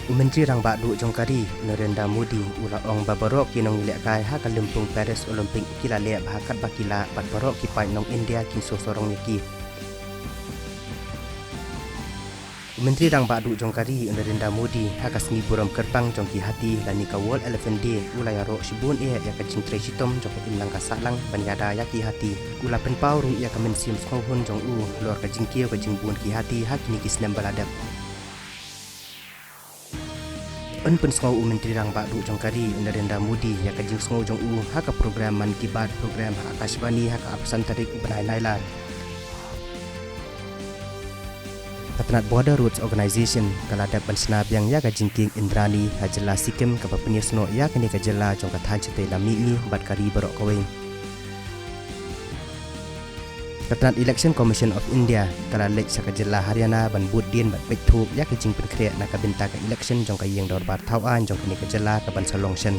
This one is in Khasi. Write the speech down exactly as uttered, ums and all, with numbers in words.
U Myntri Rangbah Duh jong ka ri, u Narendra Modi, u la ong ba baroh ki nonglehkai ha ka lympung Paris Olympic ki la leh bha katba ki lah bad baroh ki paid nong India kin sngewsarong ïa ki. U Myntri Rangbah Duh jong ka ri, u Narendra Modi, ha ka sngi burom kyrpang jong ki hati lane ka World Elephant Day, u la ïaroh shibun eh ïa ka jingtrei shitom jong ka imlang ka sahlang ban ïada ïa ki hati. U la pynpaw ruh ïa ka mynsiem sngewhun jong u halor ka jingkiew ka jingbun ki hati ha kine ki snem ba la dep. Yn pynsngew u Myntri Rangbah Duh jong ka ri, u Narendra Modi, ïa ka jingsngew jong u ha ka program Mann Ki Baat program ha Akashvani ha ka arphew san tarik u bnai Nailar. Ka tnat Border Roads Organisation ka la dep ban shna biang ïa ka jingkieng Indrani ha jylla Sikkim, kaba pynïasnoh ïa kane ka jylla jong ka thaiñ shatei lam mihngi bad ka ri baroh kawei. Ka tnat Election Commission of India ka la leit sha ka jylla Haryana ban bud dien bad peit thuh ïa ka jingpynkhreh na ka bynta ka election jong ka ïing dorbar thaw aiñ jong kane ka jylla kaban sa long shen.